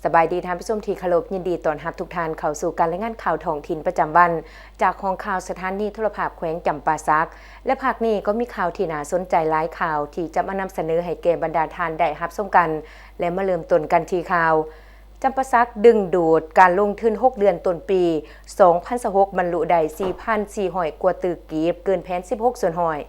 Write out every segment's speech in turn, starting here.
ສະບາຍດີທ່ານຜູ້ຊົມທີ່ເຄົາລົບ, ຍິນດີຕ້ອນຮັບທຸກທ່ານເຂົ້າສູ່ການລາຍງານຂ່າວທ້ອງຖິ່ນປະຈຳວັນ ຈາກຫ້ອງຂ່າວສະຖານີໂທລະພາບແຂວງຈຳປາສັກ ແລະ ພາກນີ້ກໍມີຂ່າວທີ່ໜ້າສົນໃຈຫຼາຍຂ່າວ ທີ່ຈະມານຳສະເໜີໃຫ້ແກ່ບັນດາທ່ານໄດ້ຮັບຊົມກັນ ແລະ ມາເລີ່ມຕົ້ນກັນທີ່ຂ່າວ ຈຳປາສັກດຶງດູດການລົງທຶນຫົກເດືອນຕົ້ນປີສອງພັນຊາວຫົກ ບັນລຸໄດ້ສີ່ພັນສີ່ຮ້ອຍກວ່າຕື້ກີບ, ເກີນແຜນສິບຫົກສ່ວນຮ້ອຍ.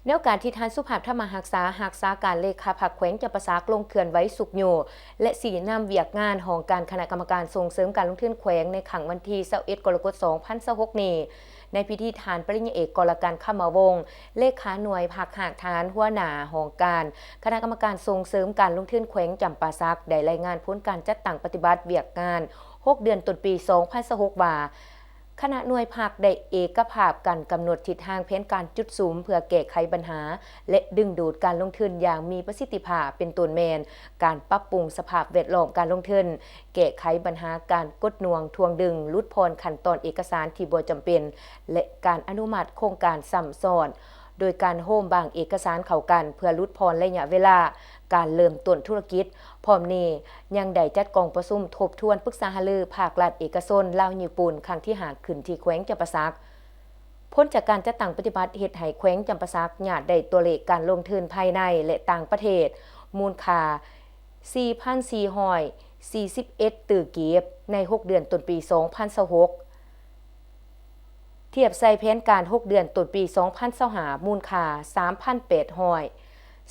ໃນໂອກາດທີ່ທ່ານ ສຸພາບ ທຳມະຮັກສາ ຮັກສາການເລຂາພັກແຂວງຈຳປາສັກ ລົງເຄື່ອນໄຫວຊຸກຍູ້ ແລະ ຊີ້ນຳວຽກງານຫ້ອງການຄະນະກຳມະການສົ່ງເສີມການລົງທຶນແຂວງ ໃນຄັ້ງວັນທີຊາວເອັດ ກໍລະກົດ ສອງພັນຊາວຫົກນີ້ ໃນພິທີ ທ່ານປະລິນຍາເອກ ກໍລະກັນ ຄຳມະວົງ ເລຂາໜ່ວຍພັກຮາກຖານ ຫົວໜ້າຫ້ອງການຄະນະກຳມະການສົ່ງເສີມການລົງທຶນແຂວງຈຳປາສັກ ໄດ້ລາຍງານຜົນການຈັດຕັ້ງປະຕິບັດວຽກງານຫົກເດືອນຕົ້ນປີສອງພັນຊາວຫົກວ່າ ຄະນະໜ່ວຍພັກໄດ້ເອກະພາບກັນກຳນົດທິດທາງແຜນການຈຸດສຸມ ເພື່ອແກ້ໄຂບັນຫາ ແລະ ດຶງດູດການລົງທຶນຢ່າງມີປະສິດທິພາບ ເປັນຕົ້ນແມ່ນການປັບປຸງສະພາບແວດລ້ອມການລົງທຶນ, ແກ້ໄຂບັນຫາການກົດໜ່ວງ, ຖ່ວງດຶງ, ຫຼຸດຜ່ອນຂັ້ນຕອນເອກະສານທີ່ບໍ່ຈຳເປັນ ແລະ ການອະນຸມັດໂຄງການຊ້ຳຊ້ອນ ໂດຍການໂຮມບາງເອກະສານເຂົ້າກັນ ເພື່ອຫຼຸດຜ່ອນໄລຍະເວລາການເລີ່ມຕົ້ນທຸລະກິດ. ພ້ອມນີ້ຍັງໄດ້ຈັດກອງປະຊຸມທົບທວນປຶກສາຫາລືພາກລັດເອກະຊົນລາວຍີ່ປຸ່ນ ຄັ້ງທີຫ້າ ຂຶ້ນທີ່ແຂວງຈຳປາສັກ. ຜົນຈາກການຈັດຕັ້ງປະຕິບັດເຮັດໃຫ້ແຂວງຈຳປາສັກຍາດໄດ້ຕົວເລກການລົງທຶນພາຍໃນ ແລະ ຕ່າງປະເທດ ມູນຄ່າສີ່ພັນສີ່ຮ້ອຍສີ່ສິບເອັດຕື້ກີບ ໃນຫົກເດືອນຕົ້ນປີສອງພັນຊາວຫົກ ທຽບໃສ່ແຜນການຫົກເດືອນຕົ້ນປີສອງພັນຊາວຫ້າ ມູນຄ່າສາມພັນແປດຮ້ອຍ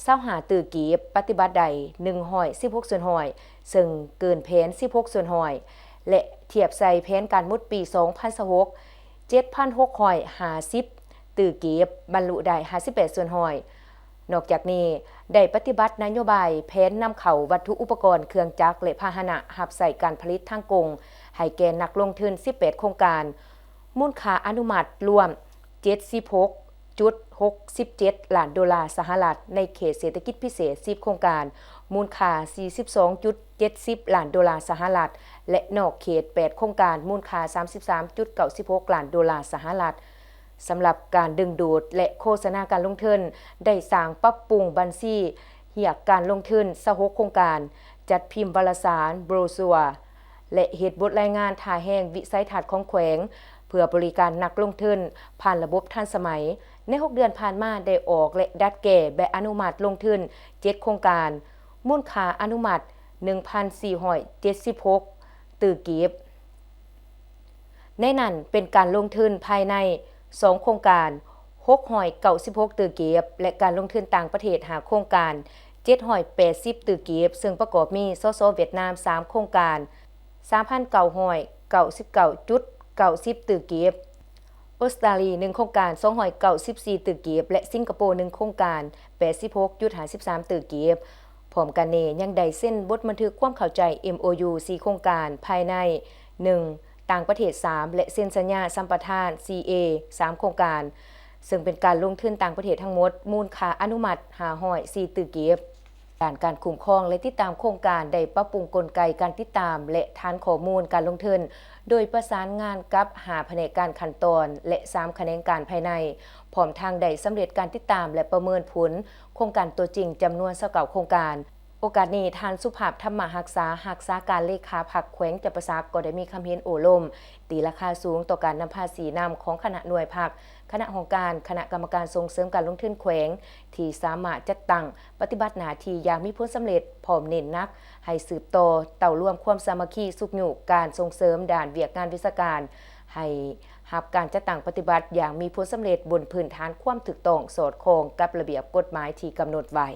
ຊາວຫ້າຕື້ກີບ, ປະຕິບັດໄດ້ໜຶ່ງຮ້ອຍສິບຫົກສ່ວນຮ້ອຍ ເຊິ່ງເກີນແຜນສິບຫົກສ່ວນຮ້ອຍ ແລະ ທຽບໃສ່ແຜນການໝົດປີສອງພັນຊາວຫົກ ເຈັດພັນຫົກຮ້ອຍຫ້າສິບຕື້ກີບ, ບັນລຸໄດ້ຫ້າສິບແປດສ່ວນຮ້ອຍ. ນອກຈາກນີ້ ໄດ້ປະຕິບັດນະໂຍບາຍແຜນນຳເຂົ້າວັດຖຸອຸປະກອນເຄື່ອງຈັກ ແລະ ພາຫະນະຮັບໃຊ້ການຜະລິດທາງກົງ ໃຫ້ແກ່ນັກລົງທຶນສິບແປດໂຄງການ, ມູນຄ່າອະນຸມັດລວມເຈັດສິບຫົກຈຸດຫົກສິບເຈັດລ້ານໂດລາສະຫະລັດ, ໃນເຂດເສດຖະກິດພິເສດສິບໂຄງການ, ມູນຄ່າສີ່ສິບສອງຈຸດເຈັດສິບລ້ານໂດລາສະຫະລັດ ແລະ ນອກເຂດແປດໂຄງການ, ມູນຄ່າສາມສິບສາມຈຸດເກົ້າສິບຫົກລ້ານໂດລາສະຫະລັດ. ສຳລັບການດຶງດູດ ແລະ ໂຄສະນາການລົງທຶນ ໄດ້ສ້າງປັບປຸງບັນຊີຮຽກການລົງທຶນຊາວຫົກໂຄງການ, ຈັດພິມວາລະສານ, ໂບຣຊັວ ແລະ ເຮັດບົດລາຍງານທ່າແຮງວິໄສທັດຂອງແຂວງ ເພື່ອບໍລິການນັກລົງທຶນຜ່ານລະບົບທັນສະໄໝ. ໃນຫົກເດືອນຜ່ານມາ ໄດ້ອອກ ແລະ ດັດແກ້ໃບອະນຸມັດລົງທຶນເຈັດໂຄງການ, ມູນຄ່າອະນຸມັດໜຶ່ງພັນສີ່ຮ້ອຍເຈັດສິບຫົກຕື້ກີບ. ໃນນັ້ນເປັນການລົງທຶນພາຍໃນສອງໂຄງການ ຫົກຮ້ອຍເກົ້າສິບຫົກຕື້ກີບ ແລະ ການລົງທຶນຕ່າງປະເທດຫ້າໂຄງການ ເຈັດຮ້ອຍແປດສິບຕື້ກີບ, ເຊິ່ງປະກອບມີ ສສ ຫວຽດນາມ ສາມໂຄງການ ສາມພັນເກົ້າຮ້ອຍເກົ້າສິບເກົ້າຈຸດເກົ້າສິບຕື້ກີບ, ອົດສະຕາລີ ໜຶ່ງໂຄງການ ສອງຮ້ອຍເກົ້າສິບສີ່ຕື້ກີບ ແລະ ສິງກະໂປ ໜຶ່ງໂຄງການ ແປດສິບຫົກຈຸດຫ້າສິບສາມຕື້ກີບ. ພ້ອມກັນນີ້ຍັງໄດ້ເຊັນບົດບັນທຶກຄວາມເຂົ້າໃຈ ເອັມໂອຢູ ສີ່ໂຄງການພາຍໃນ, ໜຶ່ງ ຕ່າງປະເທດ ສາມ ແລະ ເຊັນສັນຍາສຳປະທານ ຊີເອ ສາມໂຄງການ, ເຊິ່ງເປັນການລົງທຶນຕ່າງປະເທດທັງໝົດ ມູນຄ່າອະນຸມັດຫ້າຮ້ອຍສີ່ຕື້ກີບ. ດ້ານການຄຸ້ມຄອງ ແລະ ຕິດຕາມໂຄງການ ໄດ້ປັບປຸງກົນໄກການຕິດຕາມ ແລະ ຖານຂໍ້ມູນການລົງທຶນ ໂດຍປະສານງານກັບຫ້າພະແນກການຂັ້ນຕອນ ແລະ ສາມຂະແໜງການພາຍໃນ, ພ້ອມທັງໄດ້ສຳເລັດການຕິດຕາມ ແລະ ປະເມີນຜົນໂຄງການຕົວຈິງຈຳນວນຊາວເກົ້າໂຄງການ. ໂອກາດນີ້ ທ່ານ ສຸພາບ ທຳມະຮັກສາ ຮັກສາການເລຂາພັກແຂວງຈຳປາສັກ ກໍໄດ້ມີຄຳເຫັນໂອ້ລົມ ຕີລາຄາສູງຕໍ່ການນຳພາຊີ້ນຳຂອງຄະນະໜ່ວຍພັກ, ຄະນະຫ້ອງການ, ຄະນະກຳມະການສົ່ງເສີມການລົງທຶນແຂວງ ທີ່ສາມາດຈັດຕັ້ງປະຕິບັດໜ້າທີ່ຢ່າງມີຜົນສຳເລັດ, ພ້ອມເນັ້ນໜັກໃຫ້ສືບຕໍ່ເຕົ້າລວມຄວາມສາມັກຄີ, ຊຸກຍູ້ການສົ່ງເສີມດ້ານວຽກງານວິຊາການ ໃຫ້ຮັບການຈັດຕັ້ງປະຕິບັດຢ່າງມີຜົນສຳເລັດ ບົນພື້ນຖານຄວາມຖືກຕ້ອງ ສອດຄ່ອງກັບລະບຽບກົດໝາຍທີ່ກຳນົດໄວ້.